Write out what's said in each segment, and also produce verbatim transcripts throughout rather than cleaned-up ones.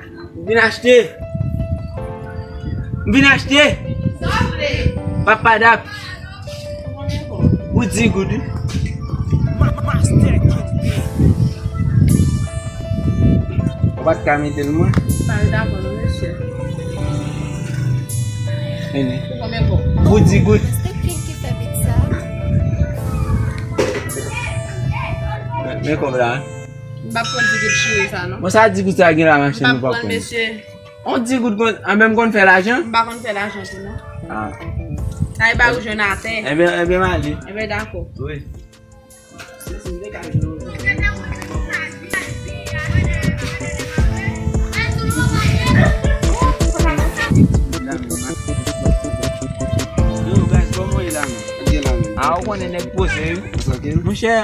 M vin achte. M vin achte. Sa w vle? Papa Dap. Pou di goud, wi. Ou pa t ka mete l, mwen? Pa l dakò, non, mesye. Vini. Pou konbyen kòb? Pou di goud. Men, men kòb la. M p ap pran di goud chire sa, non. Bon, sa di goud sa gen la, machann, nou p ap pran, mesye. On di goud kon, anben m konn fè lajan? M pa konn fè lajan tou, non. Ah. Sa e ba ou jwenn atè. Enben, enben, m ale. Enben, dakò. Wi. Yo, guys, kòman w ye la, menm? Byen la, menm. Ah, ou konnen nèg poze, wi. Tranquille. Monchè,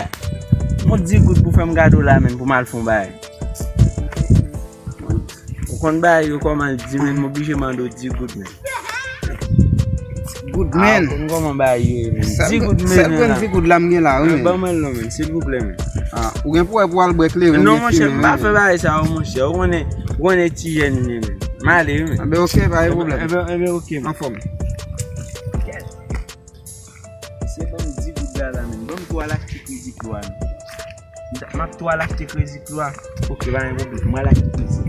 on di goud pou fè m gade w la, menm, pou m al fè on bagay. Ou konn bagay yo kòman l di, men m oblije mande w di goud, men. Goud, men. Ah, ou konn kòman bagay yo ye, men. Di goud, men, sa pran di goud la m gen la, wi, men. Ban mwen l non, men, silvouplè, men. Ah, ou gen pou wè pou al bwè kleren. Non, monchè, m pa fè bagay sa yo, monchè. Ou konnen, ou konnen ti jèn m ye, men. M ale, wi, men. Anben, ok, pa gen pwoblèm. Enben, enben, ok, men. Anfòm. Se ban m di goud la, la, men. Ban m tou al achte kredi klo a, men. M ap tou al achte kredi klo a. Ok, pa gen pwoblèm. Mwen al achte kredi.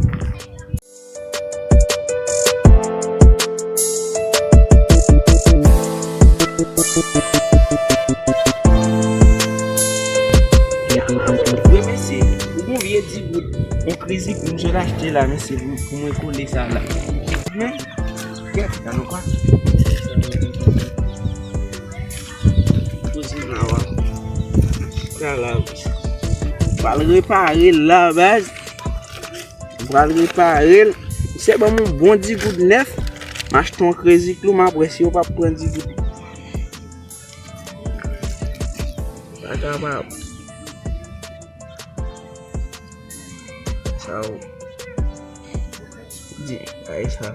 Wi, mesye, ou gon vye di goud. Yon kredi klo m sot achte la, mesye, pou, pou mwen kole sa la. Men, kèt, gade yon kwa. Poze la, wa. Sa la, wi. Pral repare l la, baz. M pral repare l. Misye ban m yon bon di goud nèf. M achte yon kredi klo, m ap wè si yo p ap pran di goud. Pa kapab. Sa w di, ay sa.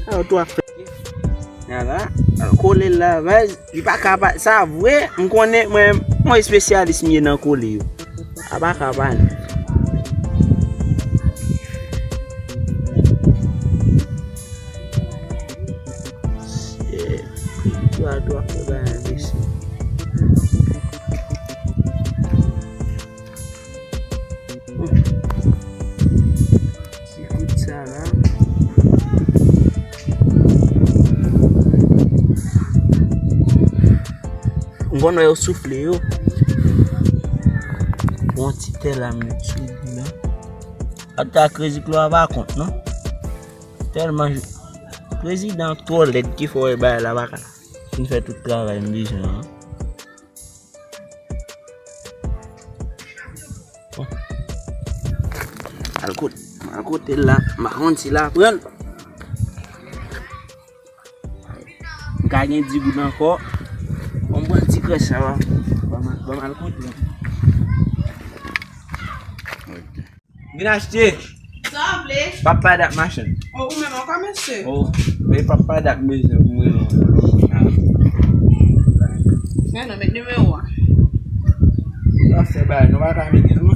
Sa yo tou ap fè. Ala, al kole l la, baz. Li pa ka pa, sa vre, m konnen, mwen, mwen espesyalis m ye nan kole yo. Sa pa ka pa, non. Shit. Tou a, tou a fè bagay, mesye. Ti kout sa la. M konn wè yo soufle yo. Bon ti tè la, m met sou li la. Ata kredi klo a pa kont, non. Tèlman prezidan twò lèd ki fè w wè bagay la pa ka fin fè tout travay m bezwen an. Bon. Al kot-, al kote l la, m pa konn si l ap pran l. M ka gen di goud ankò. Bon, m pran ti krèch sa va. Ban m al, ban m al kote l. Vin achte. Sa w vle? Papa Dat machann. O, ou menm ankò, mesye? O, men Papa Dat m bezwen pou mwen non. Men non, met nimewo a. Nou ap fè bagay, nou pa ka mete non.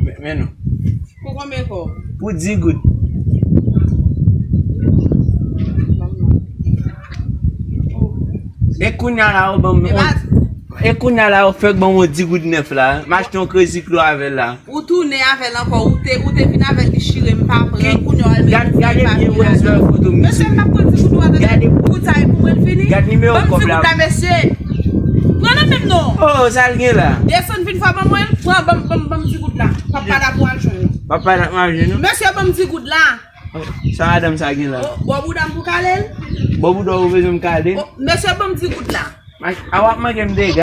Men, men non. Pou konbyen kòb? Pou di goud. E kounye a la, ou ban m. E pa, e kounye a la, ou fèk ban m yon di goud nèf la. M achte yon kredi klo avè l la. Ou tounen avè l ankò, ou te, ou te vin avè l, li chire, m pa pran, kounye a w al mete. Gad, gade byen wè sou foto m. Mesye, m p ap pran di goud ou a, tande. Gade. Goud sa e pou mwen l fini. Gad nimewo kòb la. Ban m di goud la, mesye. Pran nan men m non. O, sa l gen la? Desann vin fò ban mwen l, pran, ban m, ban m, ban m di goud la. Papa Dat pou al jwenn. Papa Dat m al jwenn, non? Mesye, ban m di goud la. Sa madanm sa gen la? O, bò bouda m pou kale l. Bò bouda ou bezwen m kale? O, mesye, ban m di goud la. A w ap manke m dega.